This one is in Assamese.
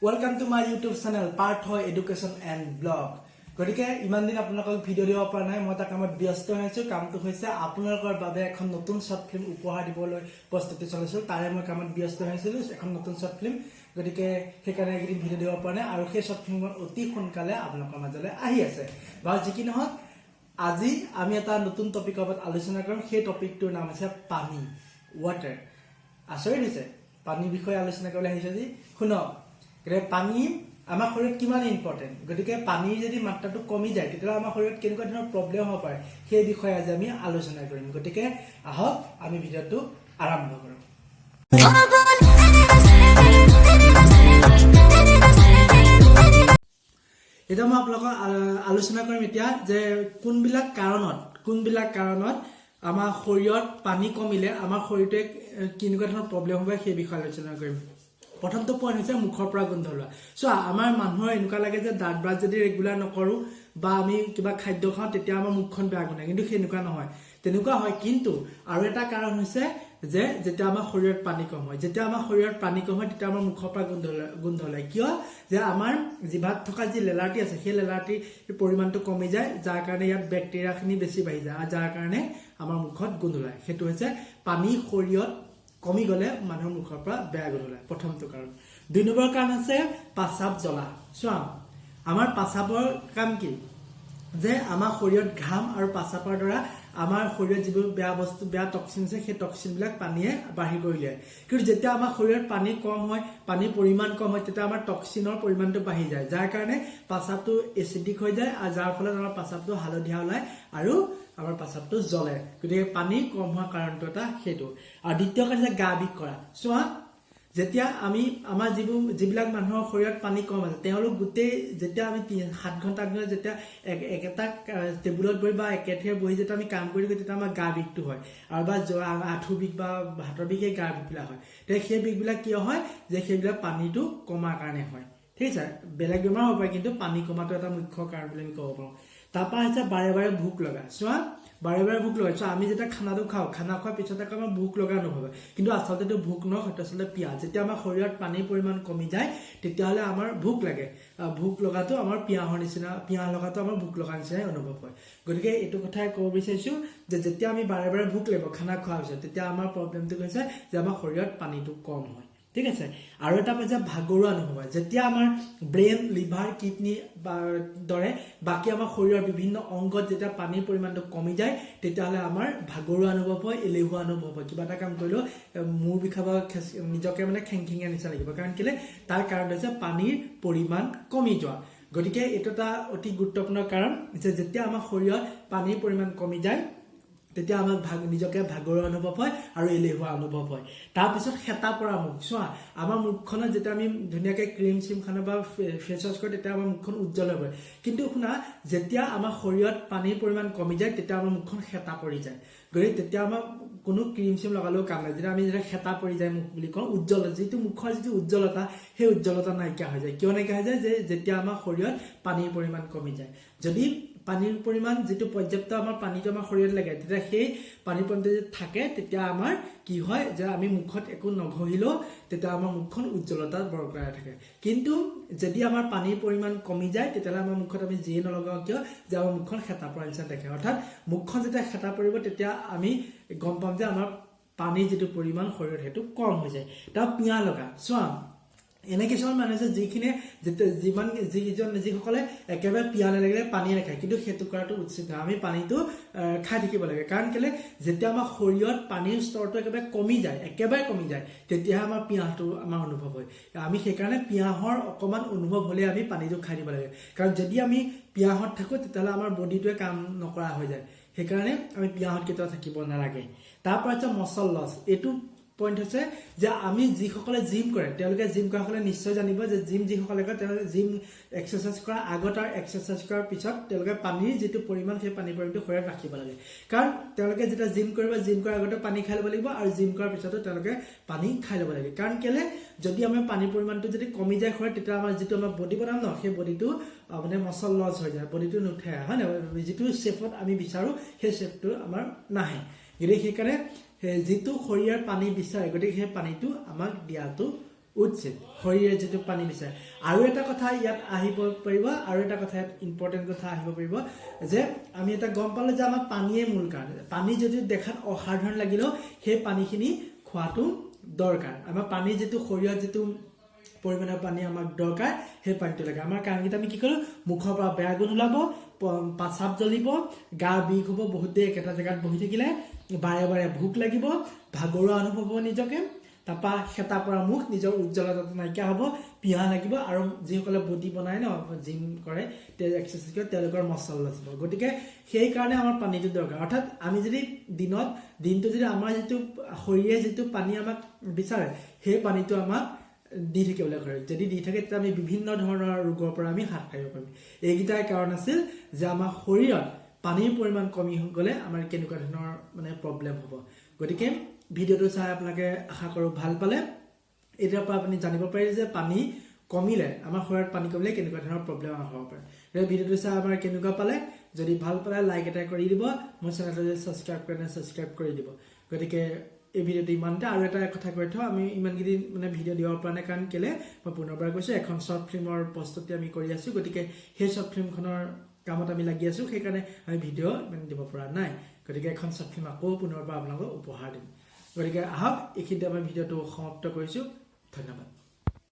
Welcome to my YouTube channel, Partha Education and Blog. গতিকে ইমান দিন আপোনালোকক ভিডিঅ' দিব পৰা নাই, মই এটা কামত ব্যস্ত হৈ আছোঁ। কামটো হৈছে আপোনালোকৰ বাবে এখন নতুন শ্বৰ্ট ফিল্ম উপহাৰ দিবলৈ প্ৰস্তুতি চলাইছোঁ। তাৰে মই কামত ব্যস্ত হৈ আছিলোঁ, এখন নতুন শ্বৰ্ট ফিল্ম। গতিকে সেইকাৰণে এইকেইদিন ভিডিঅ' দিব পৰা নাই আৰু সেই শ্বৰ্ট ফিল্মখন অতি সোনকালে আপোনালোকৰ মাজলৈ আহি আছে। বাৰু, যি কি নহওক, আজি আমি এটা নতুন টপিকৰ ওপৰত আলোচনা কৰিম। সেই টপিকটোৰ নাম হৈছে পানী, ৱাটাৰ। আচৰিত হৈছে, পানীৰ বিষয়ে আলোচনা কৰিবলৈ আহিছে আজি। শুনক, গতিকে পানী আমাৰ শৰীৰত কিমান ইম্পৰ্টেণ্ট, গতিকে পানীৰ যদি মাত্ৰাটো কমি যায়, তেতিয়াহ'লে আমাৰ শৰীৰত কেনেকুৱা ধৰণৰ প্ৰব্লেম হ'ব পাৰে, সেই বিষয়ে আজি আমি আলোচনা কৰিম। গতিকে আহক, আমি ভিডিঅ'টো আৰম্ভ কৰোঁ। Come on. এতিয়া মই আপোনালোকক আলোচনা কৰিম এতিয়া যে কোনবিলাক কাৰণত আমাৰ শৰীৰত পানী কমিলে আমাৰ শৰীৰটোৱে কেনেকুৱা ধৰণৰ প্ৰব্লেম হ'ব, সেই বিষয়ে আলোচনা কৰিম। প্ৰথমটো পইণ্ট হৈছে মুখৰ পৰা গোন্ধ ওলোৱা। চোৱা, আমাৰ মানুহৰ এনেকুৱা লাগে যে দাঁত ব্ৰাছ যদি ৰেগুলাৰ নকৰোঁ বা আমি কিবা খাদ্য খাওঁ, তেতিয়া আমাৰ মুখখন বেয়া গোন্ধায়। কিন্তু সেনেকুৱা নহয়। তেনেকুৱা হয়, কিন্তু আৰু এটা কাৰণ হৈছে যে যেতিয়া আমাৰ শৰীৰত পানী কম হয়, যেতিয়া আমাৰ শৰীৰত পানী কম হয়, তেতিয়া আমাৰ মুখৰ পৰা গোন্ধ ওলায়। কিয় যে আমাৰ জিভাত থকা যি লেলাৱটি আছে, সেই লেলাৱটিৰ পৰিমাণটো কমি যায়, যাৰ কাৰণে ইয়াত বেক্টেৰিয়াখিনি বেছি বাঢ়ি যায় আৰু যাৰ কাৰণে আমাৰ মুখত গোন্ধ ওলায়। সেইটো হৈছে পানী শৰীৰত কমি গ'লে মানুহৰ মুখৰ পৰা বেয়া গোন্ধ ওলায়, প্ৰথমটো কাৰণ। দুই নম্বৰ কাৰণ হৈছে পাচাব জ্বলা। চোৱা, আমাৰ পাচাবৰ কাম কি যে আমাৰ শৰীৰত ঘাম আৰু পাচাবৰ দ্বাৰা আমাৰ শৰীৰত যিবোৰ বেয়া বস্তু, বেয়া টক্সিন আছে, সেই টক্সিনবিলাক পানীয়ে বাহিৰ কৰি উলিয়ায়। কিন্তু যেতিয়া আমাৰ শৰীৰত পানী কম হয়, পানীৰ পৰিমাণ কম হয়, তেতিয়া আমাৰ টক্সিনৰ পৰিমাণটো বাঢ়ি যায়, যাৰ কাৰণে পাচাবটো এচিডিক হৈ যায় আৰু যাৰ ফলত আমাৰ পাচাবটো হালধীয়া ওলায় আৰু আমাৰ পাচাবটো জ্বলে। গতিকে পানী কম হোৱা কাৰণটো এটা সেইটো। আৰু দ্বিতীয় কাৰণ হৈছে গা বিষ কৰা। চোৱা, যেতিয়া আমি আমাৰ যিবিলাক মানুহৰ শৰীৰত পানী কম আছে, তেওঁলোক গোটেই যেতিয়া আমি 7 ঘণ্টা 8 ঘণ্টা যেতিয়া একেটা টেবুলত বহি বা একেথিৰে বহি যেতিয়া আমি কাম কৰি থাকোঁ, তেতিয়া আমাৰ গা বিষটো হয় আৰু বা আঁঠু বিষ বা হাতৰ বিষ, এই গা বিষবিলাক হয়। তেতিয়া সেই বিষবিলাক কিয় হয় যে সেইবিলাক পানীটো কমাৰ কাৰণে হয়। ঠিক আছে, বেলেগ বেমাৰ হ'ব পাৰে, কিন্তু পানী কমাটো এটা মুখ্য কাৰণ বুলি আমি ক'ব পাৰোঁ। তাৰপৰা হৈছে বাৰে বাৰে ভোক লগা। চোৱা, বাৰে বাৰে ভোক লগা। চোৱা, আমি যেতিয়া খানাটো খাওঁ, খানা খোৱাৰ পিছত আকৌ আমাৰ ভোক লগা অনুভৱ হয়। কিন্তু আচলতে এইটো ভোক নহয়, সেইটো আচলতে পিয়াহ। যেতিয়া আমাৰ শৰীৰত পানীৰ পৰিমাণ কমি যায়, তেতিয়াহ'লে আমাৰ ভোক লাগে। ভোক লগাটো আমাৰ পিয়াহৰ নিচিনা, পিয়াহ লগাটো আমাৰ ভোক লগা নিচিনাই অনুভৱ হয়। গতিকে এইটো কথাই ক'ব বিচাৰিছোঁ যে যেতিয়া আমি বাৰে বাৰে ভোক লাগিব খানা খোৱাৰ পিছত, তেতিয়া আমাৰ প্ৰব্লেমটো হৈছে যে আমাৰ শৰীৰত পানীটো কম হয়। ঠিক আছে, আৰু এটা হৈছে ভাগৰুৱা অনুভৱ হয়। যেতিয়া আমাৰ ব্ৰেইন, লিভাৰ, কিডনী বা দৰে বাকী আমাৰ শৰীৰৰ বিভিন্ন অংগত যেতিয়া পানীৰ পৰিমাণটো কমি যায়, তেতিয়াহ'লে আমাৰ ভাগৰুৱা অনুভৱ হয়, এলেহুৱা অনুভৱ হয়। কিবা এটা কাম কৰিলেও মূৰ বিষাব, নিজকে মানে খেংখেঙীয়া নিচিনা লাগিব। কাৰণ কেলে? তাৰ কাৰণ হৈছে পানীৰ পৰিমাণ কমি যোৱা। গতিকে এইটো এটা অতি গুৰুত্বপূৰ্ণ কাৰণ যে যেতিয়া আমাৰ শৰীৰত পানীৰ পৰিমাণ কমি যায়, তেতিয়া আমাক নিজকে ভাগৰুৱা অনুভৱ হয় আৰু এলেহুৱা অনুভৱ হয়। তাৰপিছত শেঁতা পৰা মুখ। চোৱা, আমাৰ মুখখনত যেতিয়া আমি ধুনীয়াকৈ ক্ৰীম চিম সানো বা ফেচ ৱাছ কৰোঁ, তেতিয়া আমাৰ মুখখন উজ্জ্বল হৈ পৰে। কিন্তু শুনা, যেতিয়া আমাৰ শৰীৰত পানীৰ পৰিমাণ কমি যায়, তেতিয়া আমাৰ মুখখন শেঁতা পৰি যায়। গতিকে তেতিয়া আমাৰ কোনো ক্ৰীম চিম লগালেও কাম নাই। যেতিয়া আমি যেতিয়া শেঁতা পৰি যায় মুখ বুলি কওঁ, উজ্জ্বল যিটো মুখৰ যিটো উজ্জ্বলতা, সেই উজ্জ্বলতা নাইকিয়া হৈ যায়। কিয় নাইকিয়া হৈ যায় যে যেতিয়া আমাৰ শৰীৰত পানীৰ পৰিমাণ কমি যায়। যদি পানীৰ পৰিমাণ যিটো পৰ্যাপ্ত আমাৰ পানীটো আমাৰ শৰীৰত লাগে, তেতিয়া সেই পানীৰ পৰিমাণটো যদি থাকে, তেতিয়া আমাৰ কি হয় যে আমি মুখত একো নঘঁহিলেও তেতিয়া আমাৰ মুখখন উজ্জ্বলতা বৰকৰাৰ থাকে। কিন্তু যদি আমাৰ পানীৰ পৰিমাণ কমি যায়, তেতিয়াহ'লে আমাৰ মুখত আমি যিয়ে নলগাওঁ কিয়, যে আমাৰ মুখখন শেঁতা পৰা নিচিনা দেখে। অৰ্থাৎ মুখখন যেতিয়া শেঁতা পৰিব, তেতিয়া আমি গম পাম যে আমাৰ পানীৰ যিটো পৰিমাণ শৰীৰত, সেইটো কম হৈ যায়। তাৰ পিয়াহ লগা। চোৱা, এনে কিছুমান মানুহ আছে যিখিনিয়ে যেতিয়া যিমান যিজন যিসকলে একেবাৰে পিয়াহ নালাগিলে পানী নাখায়। কিন্তু সেইটো কৰাটো উচিত নহয়। আমি পানীটো খাই থাকিব লাগে। কাৰণ কেলে যেতিয়া আমাৰ শৰীৰত পানীৰ স্তৰটো একেবাৰে কমি যায়, একেবাৰে কমি যায়, তেতিয়াহে আমাৰ পিয়াহটো আমাৰ অনুভৱ হয়। আমি সেইকাৰণে পিয়াহৰ অকণমান অনুভৱ হ'লে আমি পানীটো খাই দিব লাগে। কাৰণ যদি আমি পিয়াহত থাকোঁ, তেতিয়াহ'লে আমাৰ বডিটোৱে কাম নকৰা হৈ যায়। সেইকাৰণে আমি পিয়াহত কেতিয়াও থাকিব নালাগে। তাৰপৰা হৈছে মচল লছ। এইটো পইণ্ট হৈছে যে আমি যিসকলে জিম কৰে, তেওঁলোকে জিম কৰাসকলে নিশ্চয় জানিব যে জিম যিসকলে কৰে, তেওঁলোকে জিম এক্সাৰচাইজ কৰাৰ আগত আৰু এক্সাৰচাইজ কৰাৰ পিছত তেওঁলোকে পানীৰ যিটো পৰিমাণ, সেই পানীৰ পৰিমাণটো শৰীৰত ৰাখিব লাগে। কাৰণ তেওঁলোকে যেতিয়া জিম কৰিব, জিম কৰাৰ আগতে পানী খাই ল'ব লাগিব আৰু জিম কৰাৰ পিছতো তেওঁলোকে পানী খাই ল'ব লাগে। কাৰণ কেলে যদি আমাৰ পানীৰ পৰিমাণটো যদি কমি যায় শৰীৰত, তেতিয়া আমাৰ যিটো আমাৰ বডি বনাম ন, সেই বডিটো মানে মচল লছ হৈ যায়, বডিটো নুঠে, হয় নহয়? যিটো শ্বেপত আমি বিচাৰোঁ, সেই শ্বেপটো আমাৰ নাহে। গতিকে সেইকাৰণে সেই যিটো শৰীৰৰ পানী বিচাৰে, গতিকে সেই পানীটো আমাক দিয়াটো উচিত, শৰীৰে যিটো পানী বিচাৰে। আৰু এটা কথা ইয়াত আহিব পাৰিব, আৰু এটা কথা ইয়াত ইম্পৰ্টেণ্ট কথা আহিব পাৰিব যে আমি এটা গম পালো যে আমাৰ পানীয়ে মূল কাৰণ। পানী যদি দেখাত অসাধাৰণ লাগিলেও সেই পানীখিনি খোৱাটো দৰকাৰ। আমাৰ পানী যিটো শৰীৰত যিটো পৰিমাণৰ পানী আমাক দৰকাৰ, সেই পানীটো লাগে। আমাৰ কাৰণকেইটা আমি কি কৰোঁ? মুখৰ পৰা বেয়া গোন্ধ ওলাব, পাচাব জ্বলিব, গা বিষ হ'ব, বহুত দেৰি একেটা জেগাত বহি থাকিলে, বাৰে বাৰে ভোক লাগিব, ভাগৰুৱা অনুভৱ হ'ব নিজকে, তাৰপৰা শেঁতা পৰা মুখ, নিজৰ উজ্জ্বলতাটো নাইকিয়া হ'ব, পিয়াহ লাগিব আৰু যিসকলে বডি বনায় ন, জিম কৰে, তেওঁ এক্সাৰচাইজ কৰে, তেওঁলোকৰ মচল লছ হ'ব। গতিকে সেইকাৰণে আমাৰ পানীটো দৰকাৰ। অৰ্থাৎ আমি যদি দিনত দিনটো যদি আমাৰ যিটো শৰীৰে যিটো পানী আমাক বিচাৰে, সেই পানীটো আমাক দি থাকিবলৈ কৰে যদি দি থাকে, তেতিয়া আমি বিভিন্ন ধৰণৰ ৰোগৰ পৰা আমি হাত সাৰিব পাৰিম। এইকেইটাই কাৰণ আছিল যে আমাৰ শৰীৰত পানীৰ পৰিমাণ কমি গ'লে আমাৰ কেনেকুৱা ধৰণৰ মানে প্ৰব্লেম হ'ব। গতিকে ভিডিঅ'টো চাই আপোনালোকে আশা কৰোঁ ভাল পালে। এতিয়াৰ পৰা আপুনি জানিব পাৰিলে যে পানী কমিলে, আমাৰ শৰীৰত পানী কমিলে কেনেকুৱা ধৰণৰ প্ৰব্লেম হ'ব পাৰে। গতিকে ভিডিঅ'টো চাই আমাৰ কেনেকুৱা পালে? যদি ভাল পালে লাইক এটা কৰি দিব, মোৰ চেনেলটো যদি ছাবস্ক্ৰাইব কৰে নাই, ছাবস্ক্ৰাইব কৰি দিব। গতিকে এই ভিডিঅ'টো ইমানতে। আৰু এটা কথা কৈ থওঁ, আমি ইমানকেইদিন মানে ভিডিঅ' দিব পৰা নাই, কাৰণ কেলে মই পুনৰবাৰ কৈছোঁ, এখন শ্বৰ্ট ফিল্মৰ প্ৰস্তুতি আমি কৰি আছোঁ। গতিকে সেই শ্বৰ্ট ফিল্মখনৰ কামত আমি লাগি আছোঁ, সেইকাৰণে আমি ভিডিঅ' মানে দিব পৰা নাই। গতিকে এখন শ্বৰ্ট ফিল্ম আকৌ পুনৰবাৰ আপোনালোকক উপহাৰ দিম। গতিকে আহক, এইখিনিতে আমি ভিডিঅ'টো সমাপ্ত কৰিছোঁ। ধন্যবাদ।